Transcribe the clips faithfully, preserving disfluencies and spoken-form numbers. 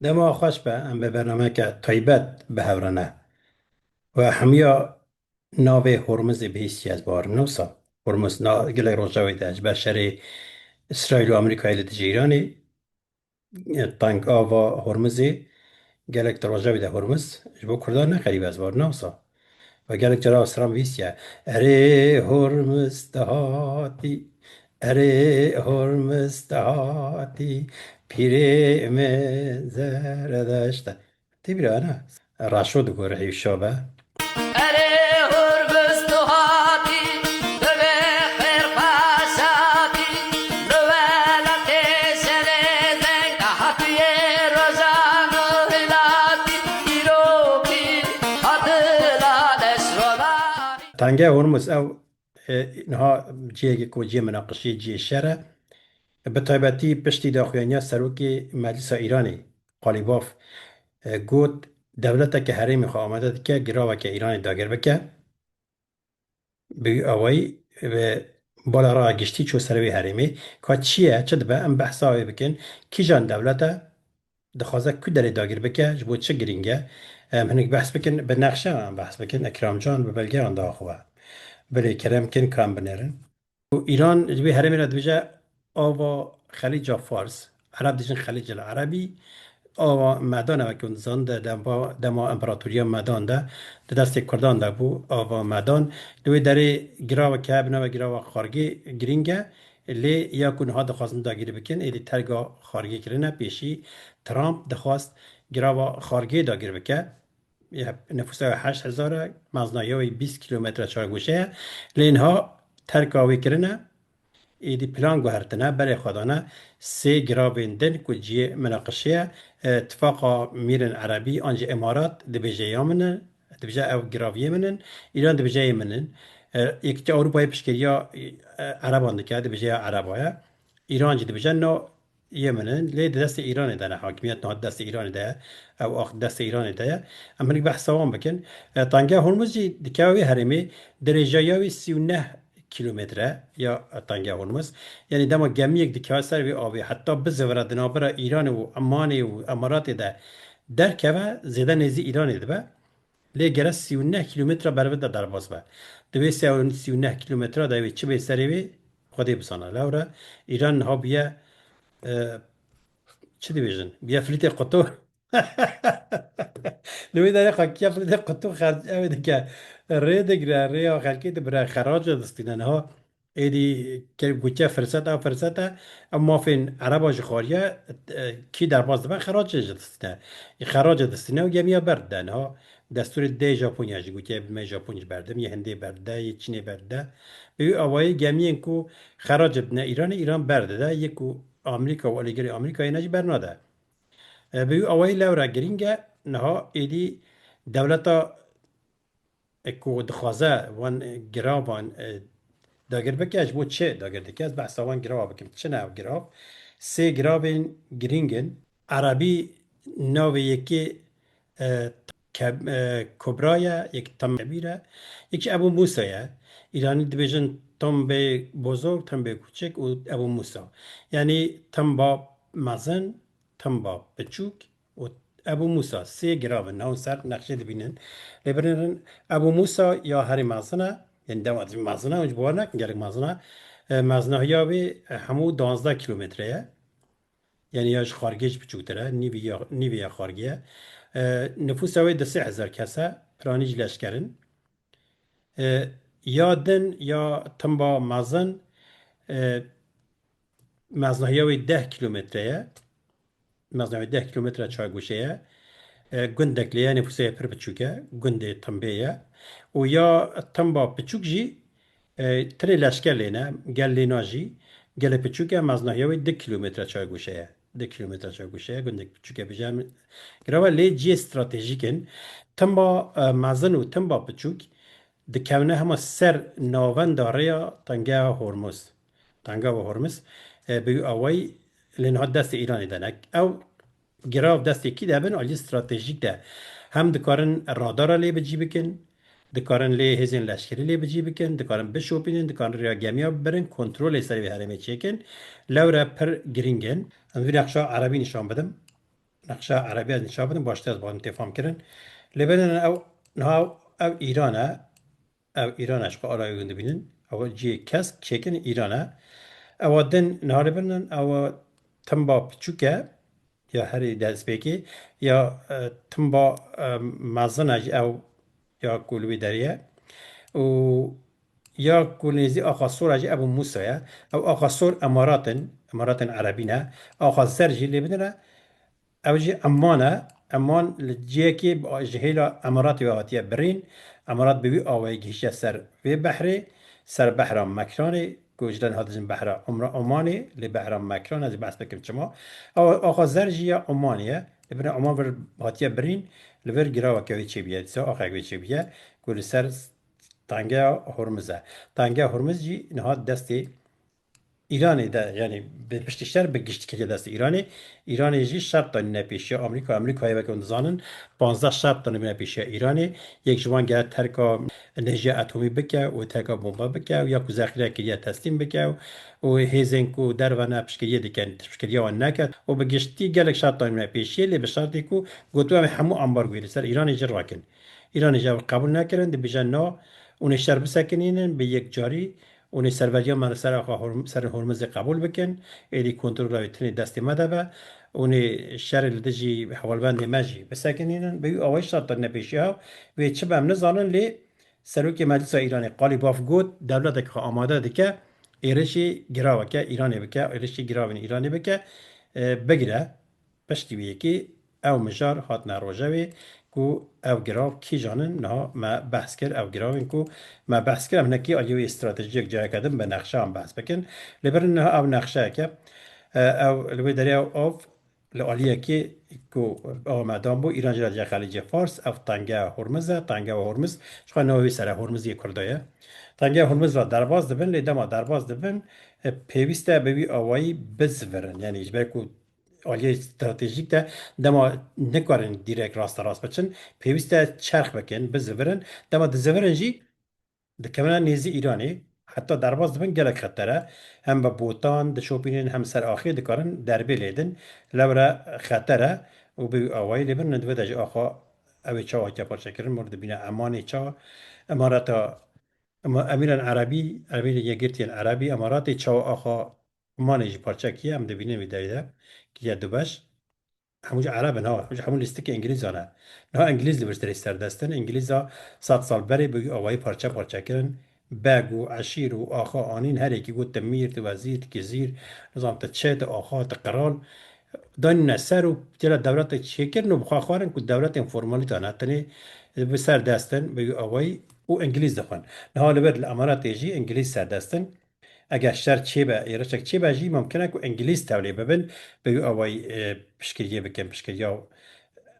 Dema xweş be, em bi bernameyeke taybet bi hev re ne. We hemiya navê Hormizê bihîstiye, ez bawer im, ne wisa? Hormiz, na, gelek roja wê de, ji ber şerê Îsraîl û Amerîkayê li dijî Îranê, e, teng ava Hormizê, gelek di roja wê de Hormiz, ji bo Kurdan ne xerîb e, ez bawer im, ne wisa? We gelek cara stran bihîstiye. Erê Hormiz te hatî, erê Hormiz te hatî, pîrê min Zeredeşt e. Tê bîra ne? Raşo digore hêvşa be. Erê Hormiz tu hatî, tu bê xêr xweş hatî, li welatê şerê zeng hatiyê rojan û hilatî, îrokî hatila deş rolanî. Tenge Hormuz ew, e, niha cihekê ku cihê minaqişiyê, cihê şer e. Bi taybetî piştî daxuyaniya serokê Meclisa Îranê, Qalîbaf, e, got, dewleteke herêmê xwe amade dike giraveke Îranê dagir bike. Bi wî awayî, e, bala raya giştî çû ser wê herêmê. Ka çi ye, çi dibe, em behsa wê bikin. Kîjan dewlet e, dixwaze ku derê dagir bike, ji bo çi girîng e? Em hinek behs bikin, bi nexşe em behs bikin. Ekramcan bi belgeyan da xwe. Belê kerem kin, ka em binêrin. Û Îran ji vê herêmê re dibêje ava Xelîca Fars. Ereb dijin Xelîc el Erebî. Ava Medan e, weke hûn dizanin, di dema, dema Împaratoriya Medan de, di destê Kurdan de bû, ava Medan. Li wê derê giraveke heye, bi navê girava Xargê, girîng e. Lê ya ku niha dixwazin dagirî bikin, êdî terga Xargê kirine. Pêşî Trump dixwast girava Xargê dagir bike. Ya, nifûsa wê heşt hezar e, mezinahiya wê bîst kîlometre çargoşe ye. Lê niha terka wê kirine, êdî plan guhertine, berê xwe dane sê giravên din ku cihê minaqişê ye. E, Tifaqa Mîrên Erebî an jî Îmarat dibêje ya min in, dibêje ew giraviyê min in, Îran dibêje yê min in. E, Yekîtiya Ewropayê piştgiriya, e, Ereban dike, dibêje ya Ereba ye. Îran jî dibêje no, yê min in, lê di destê Îranê de ne, hakimiyet niha di destê Îranê de ye, ew ax di destê Îranê de ye. Em hinek behsa wan bikin. E, Tenge Hormuz jî dikeve wê herêmê, dirêjaya wê sî û neh kîlometre ya Tenge Hormuz. Yanî dema gemiyek dikeve ser vê avê, heta bizivire di navbera Îranê û Emanê û Emaratê de derkeve, zêde nêzî Îranê dibe. Lê gere sî û neh kîlometre bervê de derbas be. Di vê sî û neh kîlometre de wê çi bê serê wê, Xwedê bizane. Lewre Îran niha bûye, e, çi dibêjin? Bûye filîtê qutu. Li wê derê xakiya filîtê qutu xerc ew ê dike. Rê digire, rêya xelkê dibire, xerac distîne. Niha êdî ke-, gotiye firset, ew firset e, ew mafên Ereba ji xwariye, e, kî derbas dibe, xeracê ji distîne. Xeracê distîne û gemiya berdide. Niha destûrê dê Japonya jî gotiye, me Japon jî berdim, yê Hindê berdide, yê Çînê berdide. Bi wî awayî gemiyên ku xerac didine Îranê, Îran berdide, yê ku Amerîka û alîgirê Amerîkayê ne jî bernade. E, bi wî awayî lewra girîng e, niha êdî dewleta e, ku dixwaze wan, e, giravan, e, dagir bike, ji bo çi dagir dike? Ez behsa wan girava bikim. Çi ne ev girav? Sê giravên girîng in. Erebî navê yekê, e, Ke-, e, Kubra ye, yek Tam Kebîr e, yek jî Ebû Mûsa ye. Îranî dibêjin Tam Bê Bozorg, Tam Bê Kuçik û Ebû Mûsa. Yanî Tam Ba Mezin, Timba Piçûk û Ebû Mûsa, sê girav in, niha hûn ser nexşê dibînin. Lê binêrin, Ebû Mûsa ya herî mezin e, yanî dema dibî mezin e, hûn ji bawer nekin gelek mezin e. E, mezinahiya wê, e, hemû duwazdeh kîlometre ye. Yanî ya ji Xargê jî piçûktir e, nîvî ya, nîvî ya Xargê ye. E, nifûsa wê du sê hezar kes e, piranî jî leşker in. E, ya din ya Timba Mezin, e, mezinahiya wê deh kîlometre ye. Mezina wê deh kîlometre çargoşe ye. E, gundek lê ye, nifûsê pir biçûk e. Gundê Timbê ye. Û ya Timba Piçûk jî, e, tinê leşker lê ne, gel lê na jî, gelê piçûk e, mezinahiya wê du kîlometre çargoşe ye. Du kîlometre çargoşe ye, gundek piçûk e, bêje em girava lê cihê stratejîk in. Timba, e, mezin û Timba Piçûk dikevine hema ser navenda rêya Tengeha Hormuz. Tengeha Hormuz, e, bi wî awayî lê niha destê Îranê de ne. Ew girav destê kî de bin, alî stratejîk de. Hem dikarin radara lê bi cî bikin, dikarin lê hêzên leşkerî lê bi cî bikin, dikarin bişopînin, dikarin rêya gemiya bibirin, kontrolê ser vê herêmê çêkin. Lewre pir girîng in. Em vî nexşa erebî nîşan bidim. Nexşa erebî ez nîşan bidim, baştir ez banim tê fam kirin. Lê bidin ew, niha ew Îran e. Ew Îran e, ji xwe alaya wî dibînin. Ew cihê kesk çêkin Îran e. Ewa din niha lê bidin ew timba piçûk e, ya herî destpêkê, ya, e, timba, e, mezin e jî ew ya ku li wî derê ye. Û ya ku nêzî axa sor e jî Ebu Musa ye. Ew axa sor emarat in, emaratên erebî ne. Axa zer jî lê bidin e. Ew jî Eman e. Eman li cihekê bi, ji hêla Emaratê ve hatiye birîn. Emarat bi wî awayî gihiştiye ser vê behrê, ser behra Mekranê, ku ji den hatijin behra Omra-, Omanê, lê behra Mekran, ez ê behs bikim çima. Ew axa zer jî ya Omanê ye. Li vir Oman vir hatiye birîn, li vir giraveke wê çêbûye, dîsa axek wê çêbûye, ku li ser Tangeya Hormiz e. Tangeya Hormiz jî niha destê Îranê de, yanî bi piştî şer bi giştî ketiye destê Îranê. Îranê jî şert danîne pêşiya Amerîka. Amerîkayê weke hûn dizanin, panzdeh şert danîne pêşiya Îranê. Yek ji wan gere terka enerjiya atomî bike û terka bomba bike û ya ku zexîre kiriye teslîm bike û, û hêzên ku derve ne piştgiriyê dikin, piştgiriya wan neke û bi giştî gelek şert danîne pêşiya, lê bi şertê ku gotiye em hemû ambargoyê li ser Îranê jî rakin. Îranê jî ev qebûl nekirin, dibêje na, hûn ê şer bisekinînin bi yekcarî, hûn ê serveriya me li ser axa Horm-, ser Hormizê qebûl bikin, êdî kontrola wê tenê destê me de be, hûn ê şerê li dijî hewalbendê me jî bisekinînin. Bi wî awayî şerta nepêşiya wê çi be em nizanin, lê Serokê Meclisa Îranê Qalî Baf got, dewletek xwe amade dike êrişî giraveke Îranê bike, êrişî giravên Îranê bike, e, bigire. Piştî wê yekê ew mijar hatine rojevê ku ev girav kîjan in, niha me behs kir, ev giravên ku me behs kir, em hinekî aliyê wê stratejiyek ciheke din bi nexşeyan behs bikin. Lê birin niha ev nexşeyeke, e, ew li wê derê ew av li aliyekê ku ava me dan bû, Îran jî re diye Xelîcê Fars, ev Tengeya Hormiz e, Tengeya Hormiz, ji xwe navê wî ser e, Hormizê Kurda ye. Tengeya Hormiz re derbas dibin, lê dema derbas dibin, e, pêwîst e bi wî awayî bizivirin. Yanî ji ber ku aliyê stratejîk de dema nikarin dîrek rasterast biçin, pêwîst e çerx bikin, bizivirin. Dema dizivirin jî dikevine nêzî Îranê, heta derbas dibin gelek xeter e. Hem bi botan dişopînin, hem ser axê dikarin derbê lêdin. Lewre xeter e û bi wî awayî lê bin, divê de ji axa ew ê çawa hatiye parçekirin, mir dibîne Emanê ça, Emareta, Ema-, Emîran Erebî, Emîrên Yekgirtiyên Erebî, Emaratê çawa axa Omanê jî parçe kiye, em dibînin vî derê de, kiriye du beş. Hemû jî Ereb in, ha, hemû jî hemû lîstikê Îngilîzan e. Niha Îngilîz li vir serê serdest in. Îngilîza sed sal berê bi wî awayî parçe parçe kirin. Beg û eşîr û axa anîn, her yekî got, tu mîr, tu wezîr, tu kizîr, nizam, tu çi, tu axa, tu qral. Danîne ser û têra dewletek çêkirin û bi xwe xwarin ku dewletên formalîta ne, tenê bi serdest in, bi wî awayî û Îngilîz dixwin. Niha li vir li Emaratê jî Îngilîz serdest in. Eger şer çêbe, êrişek çêbe jî mumkin e ku Îngilîz tevlî bibin, bi wî awayî, e, piştgiriyê bikin, piştgiriya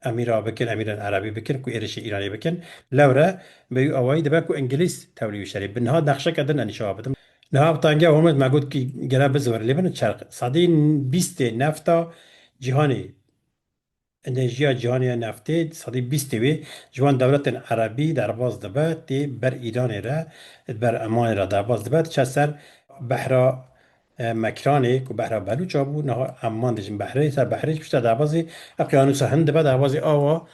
Emîra bikin, Emîrên Erebî bikin ku êrişê Îranê bikin. Lewre bi wî awayî dibe ku Îngilîz tevlî wî şerê bin. Niha nexşeke din e nîşan bidim. Niha bi Tengeya Hormuz me got ki gere bizivir, lê bin çerx. Sedî bîstê nefta cîhanê, enerjiya cîhanê ya neftê, sedî bîstê wê ji wan dewletên Erebî derbas dibe, tê ber Îranê re, ber Emanê re derbas dibe, diçe ser behra, e, Mekranê ku behra Belûça bû, niha Eman dijin behrê, ser behrê jî piştre derbazî Eqyanûsa Hind dibe, derbazî awa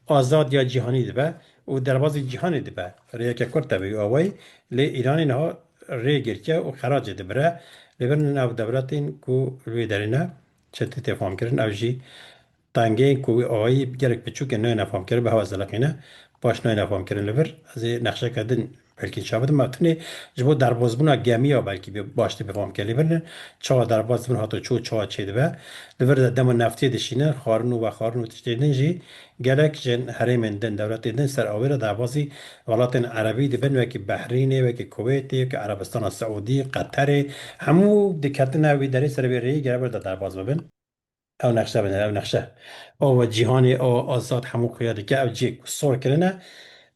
azad ya cîhanî dibe û derbazî cîhanê dibe. Rêyeke kurt e bi wî awayî, lê Îranê niha rê girtiye û xeracê dibire. Lê bin ev dewletên ku li wê derê ne, çi tê tê fam kirin, ew jî tengeyên ku wî awayî gelek piçûk in, nayêne fam kirin, bi hewa ziliqîne, baş nayêne fam kirin li vir. Ez ê nexşeke din belkî nîşan bidim. Ev tenê ji bo derbozbûna gemiya belkî bi, baş tê bi fam kirin. Lê vir çawa derbaz dibin, hata çû çawa çêdibe. Li vir de dema neftê dişînin, xwarin û vexwarin û tiştên din jî gelek ji herêmên din, dewletên din ser awê re derbazî welatên Erebî dibin, wekî Behrînê, wekî Kuwêtê, wekî Erebistana Seûdî, Qeterê. Hemû diketine wî derê ser vê rêyê gere vir de derbaz bibin. Ew nexşe bine, ev nexşe. Ava cîhanê, ava azad hemû xuya dike, ev cihê ku sor kirine.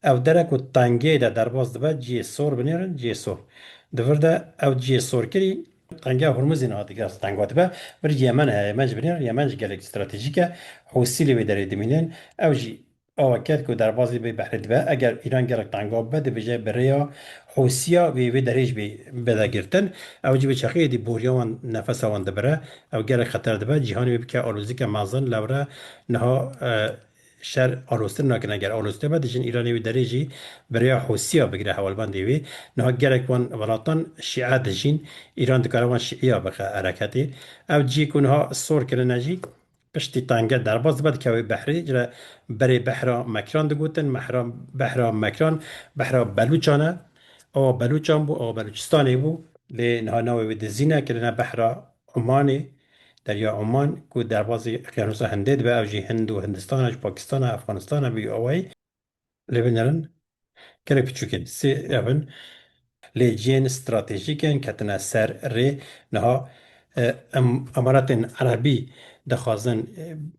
Ev dere ku tengê de derbas dibe, cihê sor binêrin, cihê sor. Di vir de ev cihê sor kirî, tengeya Hurmizê niha digire tengwa dibe. Vir Yemen heye, Yemen jî binêrin, Yemen jî gelek stratejîk e. Hûsî li wê derê dimînin. Ew jî awa ket ku derbazî vê behrê dibe. Eger Îran gelek tengav bibe, dibêje bi rêya Hûsiya wê, wê derê jî bê, bide girtin. Ew jî bi çaxê êdî boriya wan, nefesa wan dibire. Ew gelek xeter dibe. Cîhanê wê bike alozîke mezin, lewre niha, e, şer aloztir nakin. Eger aloztir be, dijin Îranê wê derê jî bi rêya Hûsiya bigire hewlbendê wê. Niha gelek wan welatan şîe dijîn. Îran dikare wan şîiya bixe ereketê. Ev cî ku niha sor kirine jî, piştî tenge derbas dibe, dikeve behrê, ji re berê behra Mekran digotin, mehra, behra Mekran, behra Belûçan e. Awa Belûçan bû, awa Belûçistanê bû. Lê niha navê wê dizîne, kirine behra Omanê, Derya Oman, ku derbazî Eqyanusa Hindê dibe, ew jî Hind û Hindistan e, ji Pakistan e, Efxanistan e, bi awayî. Lê binêrin, gelek piçûk in. Sê ev in. Lê cihên stratejîk in, ketine ser rê. Niha, e, em, Emaratên Erebî dixwazin,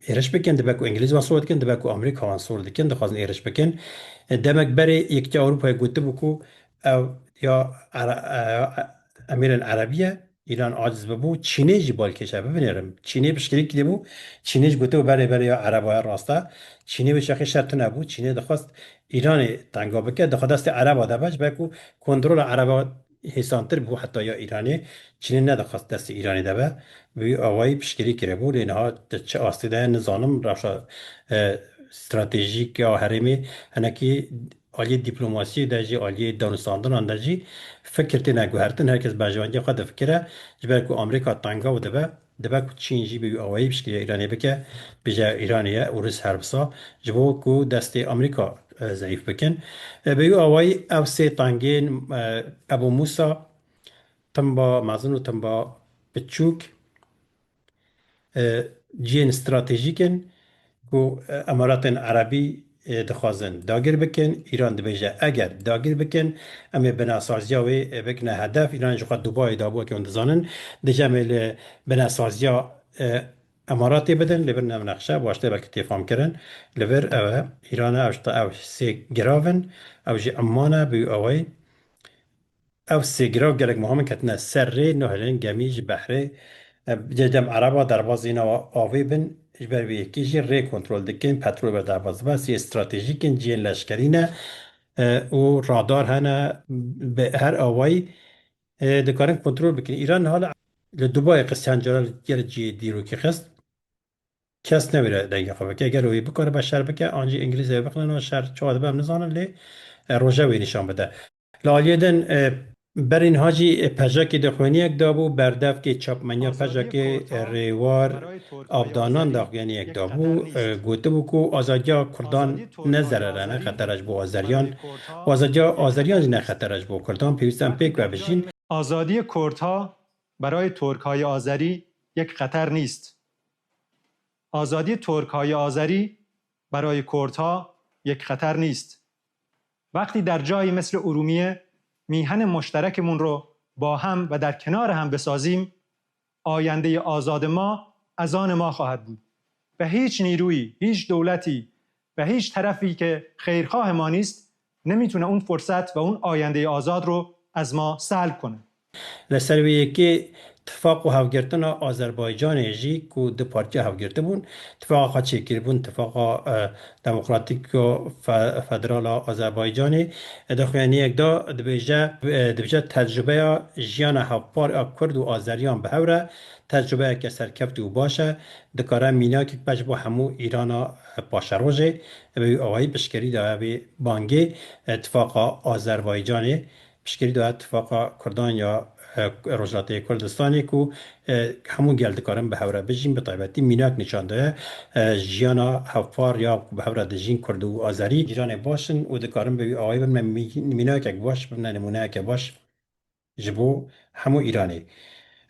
e, êriş bikin, dibe ku Îngilîz wan sor dikin, dibe ku Amerîka wan sor dikin, dixwazin êriş bikin. E, demek berê Yekîtiya Ewropayê gotibû ku ew ya Ere-, e, Emîrên Erebî ye, Îran aciz bibû, Çînê jî balkêş e, bibinêrim. Çînê piştgirî kiribû, Çînê jî gotibû, berê, berê ya Ereba ye, rast e. Çînê wê çaxê şer tune bû, Çînê dixwest Îranê tenga bike, dixwest destê Ereba de be, ji ber ku kontrola Ereba hêsantir bû heta ya Îranê. Çînê nedixwest destê Îranê de be. Bi wî awayî piştgirî kiribû, lê niha di çi astê de ye nizanim, rewşa, e, stratejîk ya herêmê hinekî aliyê dîplomasiyê de jî, aliyê danûstandinan de jî fikir têne guhertin. Her kes berjewendiya xwe difikire. Ji ber ku Amerîka tengav dibe, dibe ku Çîn jî bi wî awayî piştgiriya Îranê bike, bêje Îranê ye û Rûs herbisa, ji bo ku destê Amerîka, e, zeîf bikin. E, bi wî awayî ev sê tengên, e, Ebû Mûsa, timba mezin û timba piçûk, e, cihên stratejîk in ku, e, Emaratên Erebî, e, dixwazin dagir bikin. Îran dibêje, eger dagir bikin, em ê binesaziya wê, e, bikine hedef. Îran ji xwe Dubayê dabû, wekî hûn dizanin. Dibêje, em ê li binesaziya, e, Emaratê bidin. Li vir ev nexşe, baştir belkî tê fam kirin. Li vir ew e, Îran e, ew ji te, ew sê girav in, ew jî Umman e, bi wî awayî. Ev sê girav gelek muhim in, ketine ser rê, nahêlin gemî ji behrê, e, cem Ereba derbazî nava avê bin, ji ber vê yekê jî rê kontrol dikin, petrol ber derbas dibe, sê stratejîk in, cihên leşkerî ne, e, û radar hene, bi her awayî, e, dikarin kontrol bikin. Îran niha li, li Dubayê qisiyan cara li gelek cihê dîrokî xist. Kes newêre dengê xwe bike. Gelo wê bikare be şer bike, an jî Îngilîzê wê bixine nav şer, çawa dibe em nizanin, lê, e, roje wê nîşan bide. Li aliyê din, e, berî niha jî, e, PJAKê daxuyaniyek dabû, berdevkê çapmeniya PJAKê, e, Rêwar Abdanan daxuyaniyek dabû, e, gotibû ku azadiya Kurdan ne zerer e, ne xeter e ji bo Azeriyan. Û azadiya Azeriyan jî ne xeter e ji bo Kurdan. Pêwîst e em pêk ve bijîn. آزادی کردها برای ترک‌های آذری یک خطر نیست. آزادی ترک‌های آذری برای کردها یک خطر نیست. وقتی در جایی مثل ارومیه میهن مشترکمون رو با هم و در کنار هم بسازیم، آیندهٔ آزاد ما از آن ما خواهد بود و هیچ نیرویی، هیچ دولتی و هیچ طرفی که خیرخواه ما نیست، نمی‌تونه اون فرصت و اون آیندهٔ آزاد رو از ما سلب کنه. Li ser vê yekê tifaq û hevgirtina Azerbaycanê jî ku du partiya hevgirtibûn, tifaqa xwe çêkiribûn, tifaqa, e, demokratîk û fe-, federal a Azerbaycanê, e, di xuyaniyek de dibêje, e, dibêje tecrûbeya jiyana hevpar a Kurd û Azeriyan bi hev re tecrûbeyeke serkevtî û baş e, dikare mînakek be ji bo hemû Îrana, e, paşerojê, e, bi wî awayî piştgirî daye vê bangê, e, tifaqa Azerbaycanê. Piştgirî daye tifaqa Kurdan ya, e, Rojhilatê Kurdistanê ku, e, hemû gel dikarin bi hev re bijîn, bi taybetî mînak nîşan daye, e, jiyana hevpar ya ku bi hev re dijîn Kurd û Azerî cîranê baş in û dikarin bi wî awayî bibine mî-, mînakek baş, bibine nimûneyeke baş ji bo hemû Îranê.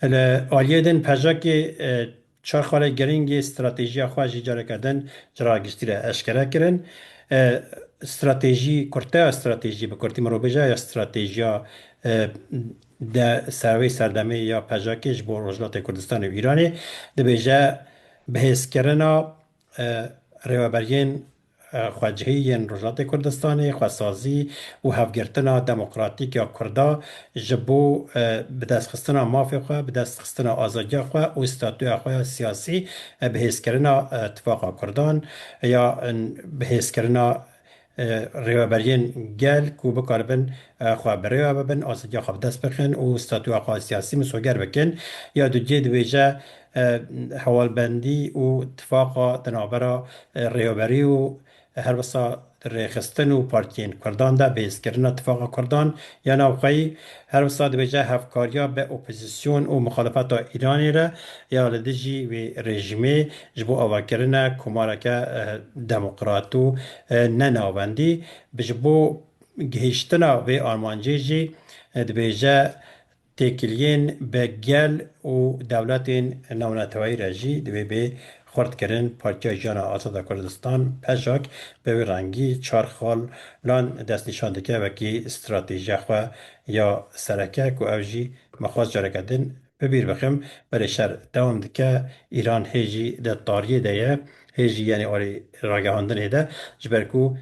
Li aliyê din PJAKê, e, çar xalê girîngê stratejiya xwe jî careke din ji raya giştî re eşkere kirin. E, stratejî, kurteya stratejî, bi kurtî mirov bêje, ya stratejiya, e, de servey serdemê ya PJAKê ji bo Rojhilatê Kurdistanê û Îranê dibêje bihêzkirina, e, rêveberiyên e, xwecihî yên Rojhilatê Kurdistanê, xwesazî û hevgirtina demokratîk ya Kurda ji bo, e, bidestxistina mafê xwe, bidestxistina azadiya xwe û statûya xwe ya siyasî, e, bihêzkirina, e, tifaqa Kurdan ya, e, bihêzkirina, e, rêveberiyên gel ku bikaribin, e, xwe bi rêve bibin, azadiya xwe bi dest bixin û statûya xwe siyasî misoger bikin. Ya dudiyê dibêje, e, hewalbendî û tifaqa di navbera, e, rêveberî û her wisa rêxistin û partiyên Kurdan de bihêzkirina tifaqa Kurdan ya navxweyî, her wisa dibêje hevkariya bi opozîsyon û muxalefeta Îranê re ya li dijî vê rejîmê ji bo avakirina komareke, e, demokrat û, e, nenavendî, bi ji bo gihiştina vê armancê jî, e, dibêje têkiliyên bi gel û dewletên navneteweyî re jî divê bê xurtkirin. Partiya Jiyana Azad a Kurdistan, PJAK, bi wî rengî çar xalan destnîşan dike wekî stratejiya xwe ya sereke ku ev jî me xwest careke din bi bîr bixim. Berê şer dewam dike. Îran hê jî di tariyê de ye, hê jî, yanî, alî ragihandinê de, ji ber ku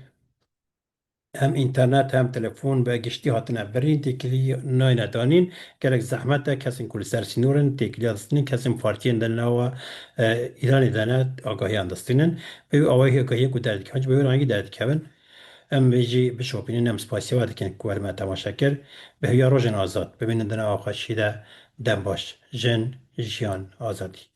hem înternet hem telefon bi giştî hatine birîn, têkilî nayne danîn. Gelek zehmet e kesên ku li ser sînor in têkiliya distînin, kesên partiyên di nava, e, Îranê de ne agahiyan distînin. Bi wî awayî agahiyê ku derdikevin, ji bi wî rengî derdikevin. Em vê jî bişopînin, em spasiya we dikin ku we li me temaşe kir. Bi hêviya rojên azad bimînin di nava xweşî de. Dem baş. Jin, jiyan, azadî.